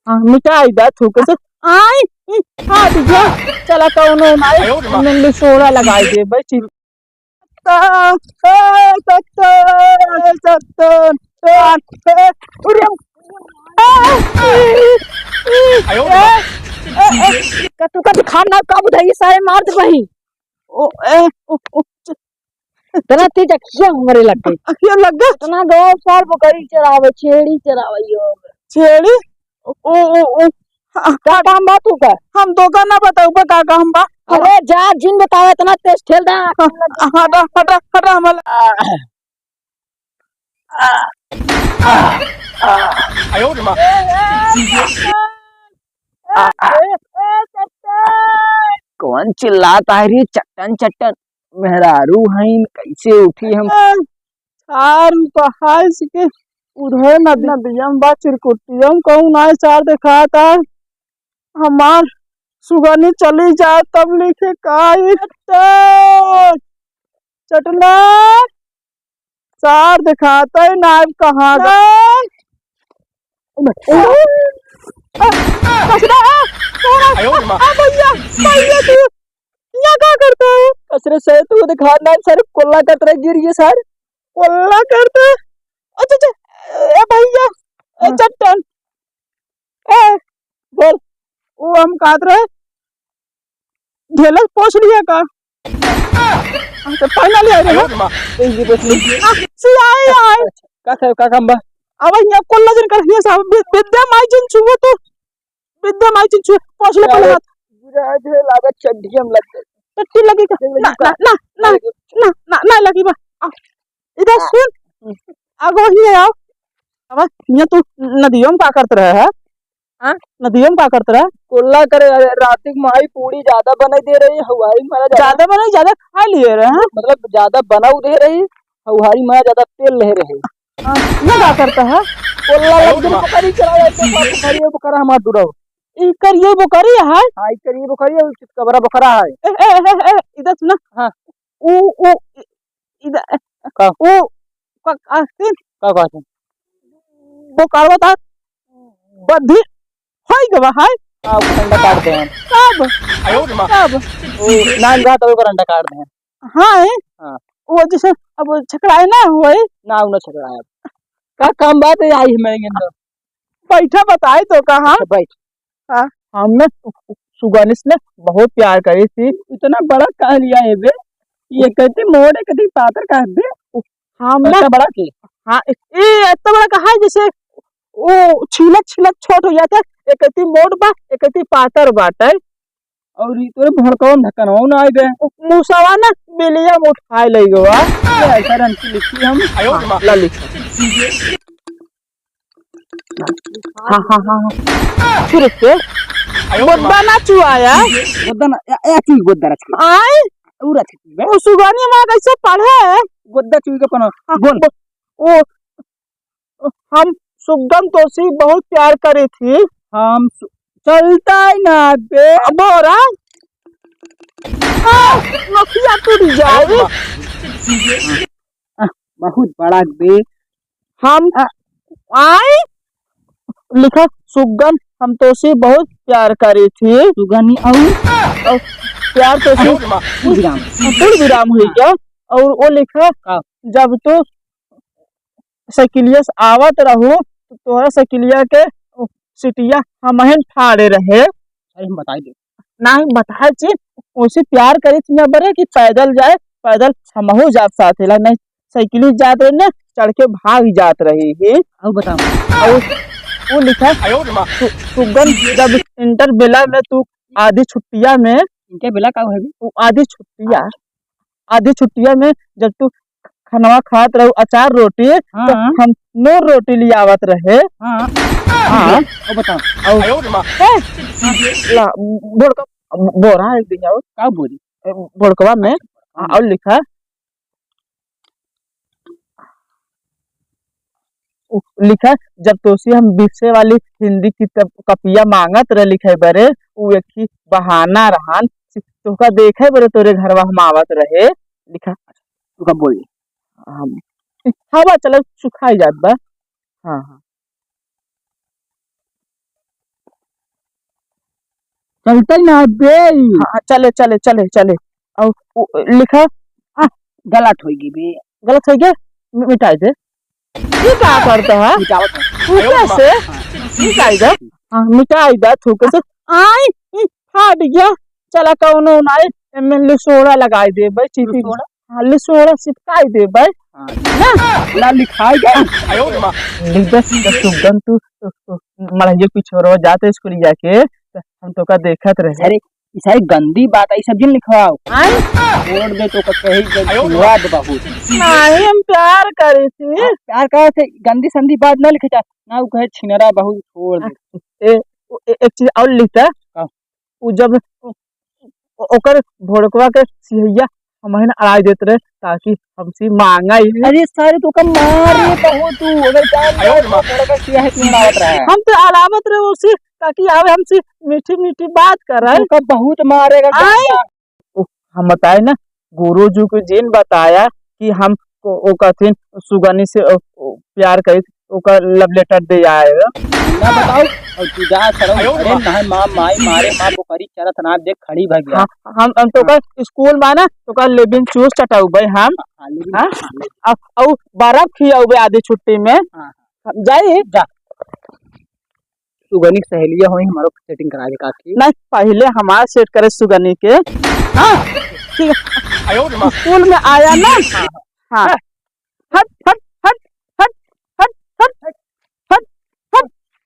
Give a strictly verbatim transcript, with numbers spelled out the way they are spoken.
हाँ, मिटाई दा थूके से। आई, ई, हाँ, दिया। चला, कौनो ना, आयो रे माँ। इन्हें लिसोड़ा लगाई दे, भाई, चिल-, ए, सत्ता, ए, सत्ता, ए, ए, उरे, ए, ए, ए, आयो रे माँ। ए, ए, ए, कतू का दिखा ना, कब उठाई, सारे मार दे वही। ओ, ए, ओ, ओ, च-, इतना तेज अखिया हमरे लग गई। अखिया लग गई? इतना दो साल बकरी चरावे, छेड़ी चरावे यो। छेड़ी? ओ, ओ, ओ, ओ। हाँ। का काम बा तू का? हम तो का ना बताऊ बा का काम बा। अरे जा, जिन बतावे, इतना तेज ठेल दा। हाँ, हटा, हटा, हटा, हमारा। आयो रे माँ। कौन चिल्लात है रे? चट्टन चट्टन मेहरारू हईन, कैसे उठी हम? सार कहाइस के उधर नदी, नदिया में बा चिरकुटिया में कौन आए सार देखात है। हमार सुगनी चली जाए तब लिखे का ई चट्टन, चटना। सार देखात है ना, अब कहाँ गए? आ, आ, कचरा, आ, कौन आ? आयो रे माँ। आ, भैया, भैया, तू यहाँ का करता है? कचरे से तू दिखा ना, सर, कोल्ला करता रहे, गिर गए सर। कोल्ला करता है? अच्छा, अच्छा, ए भैया, ए हाँ। चट्टन, ए, बोल। वो हम कहत रहे, ढेलस पोंछ लिया का? अच्छा, पहना लिया रे, आयो हाँ? रे माँ। पोंछ ली, पोंछ ली। आ, सियाई आए। का खाए, का काम बा? अब यहाँ कोल्ला जन कर हिया साहब, वि-, विद्या माई जन छुओ तो, विद्या माई जन छुओ, पोंछ ले पहले अरे, हाथ। बुरा है, लागत चड्ढिया में लग गई। टट्टी लगी का? ना, ना, ना, ना, ना, ना, ना लगी बा। आ, इधर सुन, आगो हिया आओ। अब हिया तू नदियों में का करत रहे है? हाँ? नदियों में का करत रहे? कोल्ला करे, अरे, राती के माई पूड़ी ज्यादा बनाई दे रही, हवाई मारा ज्यादा ज्यादा बनाई, ज्यादा खा लिए रहे, हाँ? मतलब, ज्यादा बनाऊ दे रही, हवाई मारा ज्यादा तेल ले रहे। हाँ, ये का करता है? कोल्ला लग गई, बकरी चला जाए, तो बाप, बकरी, बकरा हमार दूर हो। ई करिए बकरी है? हाँ, ई करिए बकरी है, चितकबरा बकरा है। ए, ए, ए, ए, इधर सुना। हाँ। ऊ, ऊ, इ-, इधर, का? ऊ, का, का, का कहते? वो करवा था, बद्धी, होई गवा है। हाँ, ओकर अंडा काट दे हैं। कब? आयो रे माँ। कब? ओ, नान रहा तो ओकर अंडा काट दे हैं। हाँ, है? हाँ। वो जैसे अब छकड़ाए ना होए। ना, उ ना छकड़ाए। का काम बात है, आई है मैं गिन दो। बैठा बताए तो का हम? अच्छा, बैठ। हाँ। हम ना सु-, सु-, सुगनिस ने बहुत प्यार करी थी। इतना बड़ा कह लिया है बे, ये कहती मोड़ है, कहती पातर कह दे। हम ना इतना बड़ा की? हाँ, ए, इतना बड़ा कहा है जैसे वो छीलत छीलत छोट हो जाता है, एक कहती मोट बा, एक कहती पातर बाटे। और ई तोरे भड़कवा में ढक्कनवा ना आए बे। उ-, मुसवा ना बिलिया में उठाए लई गवा। ये ऐसा रंग की लिखी हम। आयो रे माँ। ला लिख। हाँ, हाँ, हाँ, हाँ। फिर से। आयो रे माँ। गोद्दा ना चुआया। गोद्दा ना, या, या की गोद्दा रख के। आए? उ रख के बे। उ सुगनी माँ कैसे पढ़े? गोद्दा चुई के पना। हाँ, बोल। गो-, ओ, हम सुगन तोसी बहुत प्यार करी थी। हम सु-, चलता ही ना बे। बोरा। आ, नथिया टूट जाए। आह, बहुत बड़ा बे। हम, आ, आए? लिखा, सुगन हम तोसी बहुत प्यार करी थी। सुगन ही और? और प्यार तोसी पूर्ण विराम। पूर्ण विराम हुई क्या? और वो लिखा, का? जब तो साइकिलिया से आवत रहू, तो तोहरा साइकिलिया के सीटिया हमहिन ठाड़े रहे। अरे, हम बताई दे। नाही बताए ची, ओसे प्यार करे थी ना बरे कि पैदल जाए, पैदल हमहू जात साथ हेला, नहीं साइकिल जात रहे ना, चढ़ के भाग जात रही ही। और बताओ। और वो लिखा, आयो रे माँ। सु-, सुगन जब इंटर बेला में तू आधी छुट्टिया में, इंटर बेला का है? वो आधी छुट्टिया, आधी छुट्टिया में जब तू खनवा खात रहू अचार रोटी, तो हाँ। हम नूर रोटी लियावत रहे। हाँ। हाँ। और बताओ। और आयो रे माँ। ए, ला, बोड़का, बोरा एक दिन और। का बोरी? ए, बोड़कवा में, हाँ। और लिखा, उ, लिखा, जब तोसी हम बिरसे वाली हिंदी की तब कपिया मांगत रहे लिखे बरे, उ एक ही बहाना रहन, तोहका देखे बरे तोरे घरवा हम आवत रहे, लिखा। तू का बोल? हम, हवा चलत सुखाई जात बा। हाँ, हाँ। चलते ना बे। हाँ, चले, चले, चले, चले। और उ, लिखा। हाँ, गलत होई गी बे। गलत होई गी? मि-, मिटाई दे। ये का करता है? मिटावत है। थूके से? हाँ। मिटाई दे। हाँ, मिटाई दे, थूके से। आई, ई, फाट गया। चला, कौनो नाई, एमे लिसोड़ा लगाई देबे, चीटी। लिसोड़ा? हाँ, लिसोड़ा चिपकाई देबे। हाँ। ना? ना लिखाई गया। लिख दे, तो सुगन, तू, तू, तू, मड़हिया पिछोरो जाते स्कूलिया के, तो हम तोका देखत रहे। अरे, ई सारी गंदी बात, ई सब जिन लिखवाओ। आय? छोड़ दे, तो कहीं गंदवा दे बहुत। नहीं, हम प्यार करी थी। हाँ, प्यार करे थे, गंदी संदी बात ना लिखे जा। ना, उ कहे छिनरा बहुत, छोड़ दे। ए, ए, एक चीज और लिखता। का? उ जब ओ-, ओ-, ओकर भोड़कवा के सिहैया हमहिन अड़ाई देत रहे, ताकि हमसे मांगा ही। अरे सारे, तो कम मारे बहुत तू, अगर जान जाए तो भोड़का सिहैया है, क्यों अड़ावत रहा है? हम तो अड़ावत रहे उसे, ताकि आवे हमसे मीठी मीठी बात करे। तो कम बहुत मारे, अगर जान आए। जाए। ओ, हम बताए ना, गुरुजी के जिन बताया कि हम ओ, ओ कथिन सुगनी से, ओ, ओ, प्यार करी, ओकर love letter दे आए। ना बताओ, और तू जा सरम, अरे ना, माँ, माई मारे, माँ बोकरी चरत ना देख, खड़ी भग गया। हाँ, हम, हम तो ओकर स्कूल में ना, तो ओकर लेबिन चूस चटाउबे हम। हाँ, लेबिन हाँ? चूस। अब, अब बर्फ खियाउबे आधी छुट्टी में। हाँ। हम जाई? जा। सुगनी के सहेलिया होई, हमारो setting करा दे काकी। नहीं, पहले हमार set करे सुगनी के। हाँ, ठीक है। आयो रे माँ। स्कूल में आया ना? हाँ। हट, हट,